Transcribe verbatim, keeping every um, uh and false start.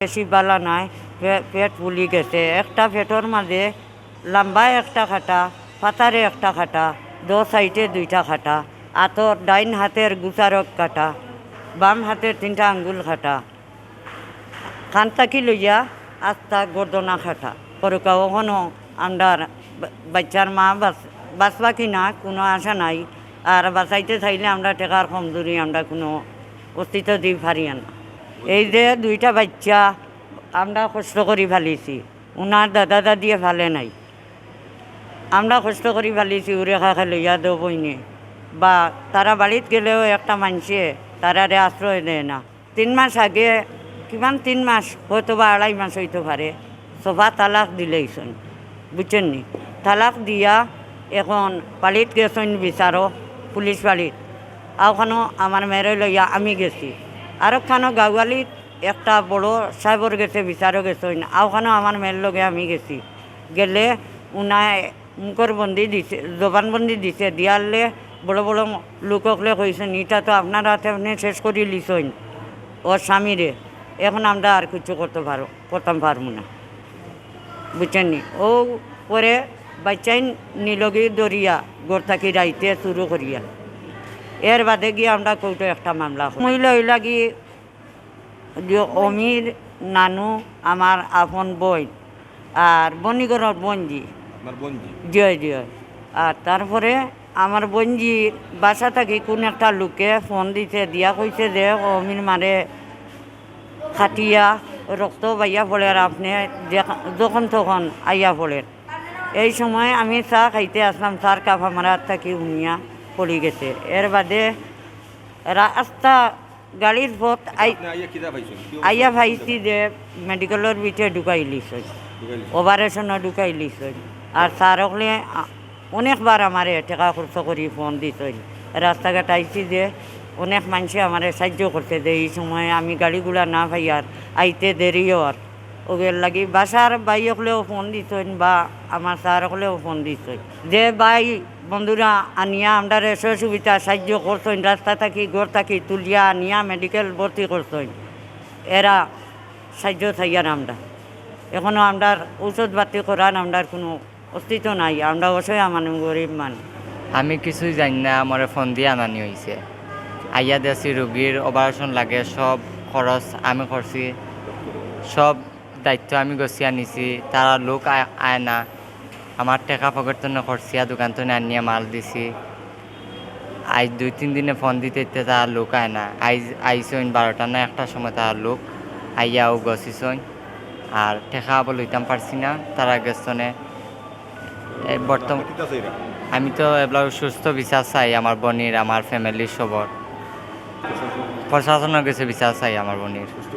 বেশি বালা নাই, পে-, পেট ফুলি গেছে। একটা পেটর মাঝে লম্বা একটা কাটা, পাতারে একটা কাটা, দো সাইডে দুইটা কাটা, আতর ডাইন হাতের গুছারক কাটা, বাম হাতের তিনটা আঙ্গুল কাটা, কান থাকি লইয়া আস্তা গর্দনা কাটা। করুকা অখনো আমরার বা-, বাচ্চার মা বাচ-, বাচবা কি না, কুনু আশা নাই। আর বাচাইতে চাইলে আমরা টেকার কমজুরি, আমরা কুনু অস্তিত্ব দি পারিয়ার না। এই যে দুইটা বাচ্চা আমরা কষ্ট করি ফালিছি, উনার দাদা দাদিয়ে ফালে নাই। আমরা কষ্ট করি ফালিছি, উরে কাকে লইয়া দো বইনে, বা তারা বাড়িত গেলেও একটা মানষে তারারে আশ্রয় দেয় না। তিন মাস আগে, কিমান তিন মাস, হয়তো বা আড়াই মাস অইতো পারে, সোফা তালাক দিলাইছইন, বুঝছইন নি? তালাক দিয়া এখন বাড়িত গেছইন বিচারো, পুলিশ বাড়িত। অউখানো আমার মেয়েরে লইয়া আমি গেছি। আরোখানো গাওয়ালিত একটা বড় সাহেবর গেছে বিচারো গেছইন, অউখানো আমার মেয়ের লগে আমি গেছি। গেলে উনায় মুখর বন্দি দিছে, জবানবন্দি দিছে, দিয়ারলে বড় বড় লোক অকলে কইছইন, "ইটা তো আপনার হাতে আপনে শেষ করিলিছইন ওর স্বামীরে, এখন আমরা আর কিছু করতে পারো, করতাম পারমু না।" বুঝছইন নি? অউ পরে বাচ্চাইন নিলগি ধরিয়া ঘর থাকি রাইতে চুরু করিয়া, এর বাদে গিয়া আমরা কোর্টো একটা মামলা করি। মহিলা অইলাগি যে অমির নানু আমার আপন বইন, আর বনিগরর বইনজি। আমার বইনজি। জি অয়, জি অয়। আর তারপরে আমার বইনজি বাসা থাকি কুন একটা লোকে ফোন দিছে, দিয়া কইছে যে অমির মারে কাটিয়া রক্ত বাইয়া পড়ের, আপনে যে-, যখন তখন আইয়া পড়ের। এই সময় আমি চা খাইতে আসলাম, চার কাপ আমার আত থাকি হুনিয়া পড়ি গেছে। এর বাদে রাস্তা গাড়ির পথ আই-, আপনে আইয়া কিতা পাইছইন? কি অবস্থা? আইয়া পাইছি যে মেডিকেলর ভিতরে ঢুকাইলিছইন, ঢুকাইলিছইন। অপারেশনো ঢুকাইলিছইন। আর স্যার অকলে, আ, অনেকবার আমারে টেকা খরচ করি ফোন দিছইন, রাস্তাঘাট আইছি যে অনেক মানষে আমারে সাহায্য করছে যে এই সময় আমি গাড়ি ঘোড়া না পাইয়ার, আইতে দেরি অর। অগুর লাগি বাসার ভাই অকলেও ফোন দিছইন বা আমার স্যার অকলেও ফোন দিছইন। যে ভাই বন্ধুরা আনিয়া আমরারে সহযোগিতা সাহায্য করছইন, রাস্তা থাকি ঘর থাকি তুলিয়া আনিয়া মেডিকেল ভর্তি করছইন, এরা সাহায্য চাইয়ার আমরা। এখনো আমরার ঔষধ পাতি করার আমরার কুনু অস্তিত্ব নাই, আমরা অসহায় মানুষ, গরিব মানুষ। আমি কিছুই জানি না, আমারে ফোন দিয়া আনানি অইছে। আইয়া দেখছি রুগীর অপারেশন লাগে, সব খরচ আমি করছি, সব দায়িত্ব আমি গছিয়া নিছি। তারা লোক আয়, আয় না, আমার টেকা পকেট তনে খরচিয়া দোকান তনে আনিয়া মাল দিছি। আইজ দুই তিন দিনে ফোন দিতে দিতে তারা লোক আয় না। আইজ আইছইন বারোটা না একটার সময় তারা লোক আইয়া অউ গছিছইন। আর টেকা আবার লইতাম পারছি না, তারা গেছনে। এ, বর্তম-, কিতা চাইরা? আমি তো এবলা সুস্থ বিচার চাই আমার বইনর, আমার ফ্যামিলির সবর। প্রশাসনর গেছে বিচার চাই আমার বইনর। সুস্থ